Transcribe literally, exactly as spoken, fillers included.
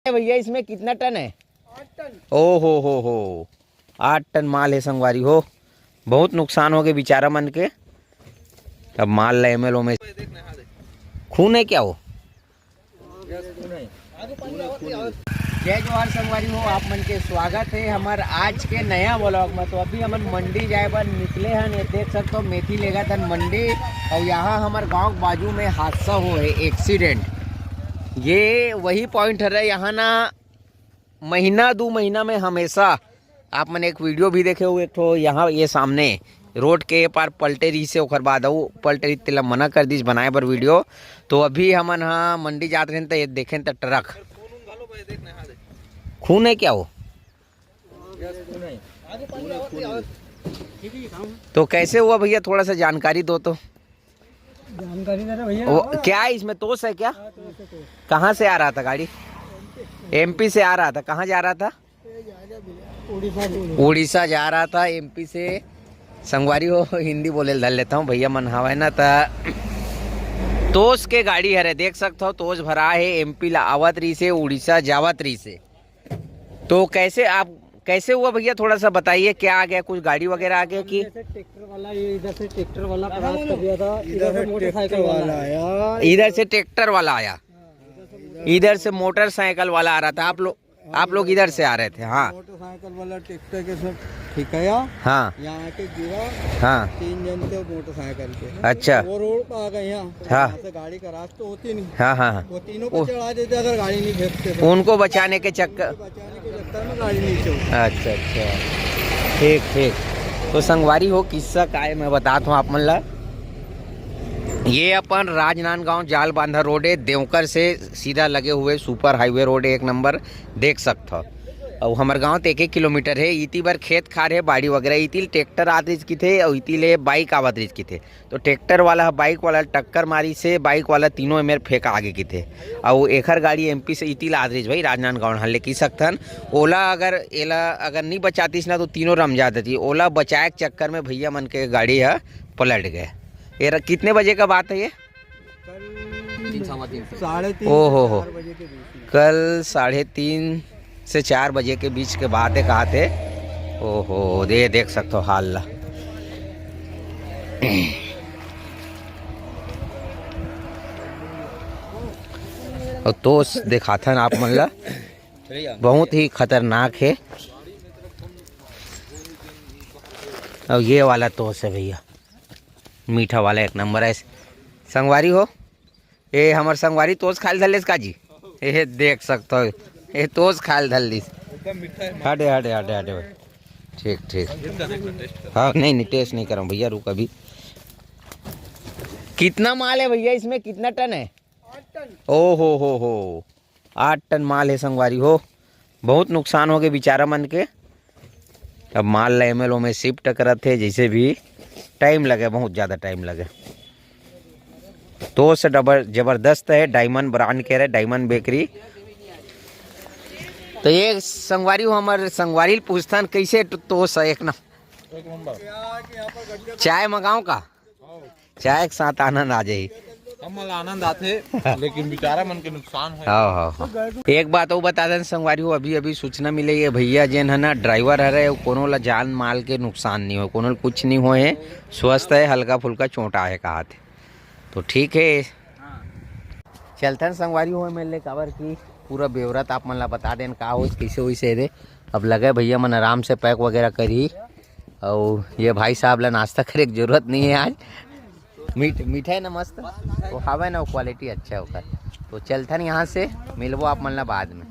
ए भैया, इसमें कितना टन है? ओ हो हो हो, आठ टन माल है संगवारी हो। बहुत नुकसान हो गए बेचारा मन के। अब माल ला एमएलओ में खून है क्या वो? जय जोहार संगवारी हो, आप मन के स्वागत है हमर आज के नया व्लॉग में। तो अभी हमन मंडी जाए बर निकले हन, ये देख सकते हो मेथी लेगत हन मंडी। और यहाँ हमर गांव के बाजू में हादसा हो है, एक्सीडेंट। ये वही पॉइंट हरे, यहाँ ना महीना दू महीना में हमेशा आप मन एक वीडियो भी देखे हो, एक ठो यहाँ ये सामने रोड के ए पार पलटे रहिसे, ओकर बाद अउ पलटे रहिस, तेला मना कर दिस बनाए बर वीडियो। तो अभी हमन ह मंडी जात रहेन त ये देखेन त ट्रक खून है क्या वो? तो कैसे हुआ भैया, थोड़ा सा जानकारी दो तो। जानकारी दे रहे भैया। वो क्या है इसमें, तोस है क्या? हाँ, तोस है, तोस। कहाँ से आ रहा था गाड़ी? एमपी से आ रहा था। कहाँ जा रहा था? उड़ीसा, उड़ीसा। उड़ीसा जा रहा था एमपी से। संगवारी हो, हिंदी बोले ल धर लेता हूँ, भैया मन हवय ना, त तोस के गाड़ी हरे, देख सकत हो, तोस भरा है, एमपी ला आवत रहिसे, उड़ीसा जावत रहिसे। तो कैसे आप, कैसे हुआ भैया, थोड़ा सा बताइए, क्या आ गया, कुछ गाड़ी वगैरह आ गया कि? इधर से ट्रैक्टर वाला, ये इधर से ट्रैक्टर वाला क्रॉस कर दिया था, इधर से मोटरसाइकिल वाला आया। इधर से ट्रैक्टर वाला आया, इधर से मोटरसाइकिल वाला आ रहा था। आप लोग, आप लोग इधर से आ रहे थे? हाँ। मोटरसाइकिल वाला ट्रैक्टर के सब ठिकाया। हाँ। यहाँ के गिरा। हाँ। तीन जन थे मोटरसाइकिल के। अच्छा। वो रोड पे आ गए यहाँ। हाँ। यहाँ से गाड़ी का रास्ता तो होती नहीं। हाँ, हाँ, हाँ। वो तीनों को चढ़ा देते अगर गाड़ी नहीं फेंकते तो। उनको बचाने के चक्कर। बचाने के चक्कर में गाड़ी नहीं चढ़ती। अच्छा, अच्छा। ठीक, ठीक। तो संगवारी हो, किस्सा का है, मैं बताता हूँ आप मन ला। ये अपन राजनांदगांव जाल बांधा रोड है, देवकर से सीधा लगे हुए सुपर हाईवे रोड है, एक नंबर, देख सकत हो। अउ हमर गांव ते एक एक किलोमीटर है। इती बर खेत खार है, बाड़ी वगैरह, इती ले ट्रैक्टर आत रिहिस किथे, अउ इती ले बाइक आवत रिहिस किथे। तो ट्रैक्टर वाला ह बाइक वाला टक्कर मारिस, बाइक वाला तीनों एमेर फेंका आगे किथे। अउ एखर गाड़ी एमपी से इती ला आत रिहिस भाई, राजनांदगांव हल्ले की सकथन। ओला अगर, एला अगर नहीं बचातिस ना, तो तीनों रम जात थी। ओला बचाए के चक्कर में भैया मन के गाड़ी ह पलट गए। ये र-, कितने बजे का बात है ये? कल तीन, सवा तीन। साढ़े तीन ओ हो से हो। चार बजे के बीच में। कल साढ़े तीन से चार बजे के बीच के बात है, कहा थे। ओहो, ये देख सकते हो हाल ला। और तोस देखाथन आप मन ला, बहुत ही खतरनाक है। और ये वाला तोस है भैया, मीठा वाला, एक नंबर है। संगवारी हो, ए हमर संगवारी तोस खाए ल धर लेस का जी? ए देख सकत हो, ए तोस खाए ल धर लिस। एकदम मीठा है। हटे, हटे, हटे, हटे भाई। ठीक, ठीक। इसका देखना, टेस्ट कर। हाँ, नहीं, नहीं, टेस्ट नहीं करम भैया, रुक अभी। कितना माल है भैया इसमें, कितना टन है? ओ हो हो हो, आठ टन माल है संगवारी हो। बहुत नुकसान हो गए बेचारा मन के। अब माल ला एमएलओ में शिफ्ट करत हे, जैसे भी टाइम लगे, बहुत ज़्यादा टाइम लगे। तोस डबर जबरदस्त है, डायमंड ब्रांड के रहे, डायमंड बेकरी। तो ये संगवारी हो, हमर संगवारी ल पूछथन, कैसे ट-, तोस है एक ना? एक नंबर। चाय मंगाओ का? चाय के साथ आनंद आ जाही। हम ला आनंद आथे, लेकिन बेचारा मन के नुकसान है। हाँ, हाँ, हाँ। एक बात अउ बता देन संगवारी हो, अभी, अभी सूचना मिले, ये भैया जेन है ना, ड्राइवर हरे, वो कोनो ला जान माल के नुकसान नहीं हो, कोनो ला कुछ नहीं होए है, स्वस्थ है, हल्का फुल्का चोट आहे कहा थे। तो ठीक है, चलथन संगवारी हो एमेर ले, काबर कि पूरा ब्यौरा त आप मन ला बता देन का होइस, कइसे होइस हे रे। अब लगे भैया मन आराम से पैक वगैरह करही। अउ ये भाई साहब ला नाश्ता करे के जरूरत नहीं है आज। मीठ-, मीठा है ना मस्त? वो हवे ना, वो क्वालिटी अच्छा है ओकर। तो चलथन यहाँ से, मिलबो आप मन ला बाद में।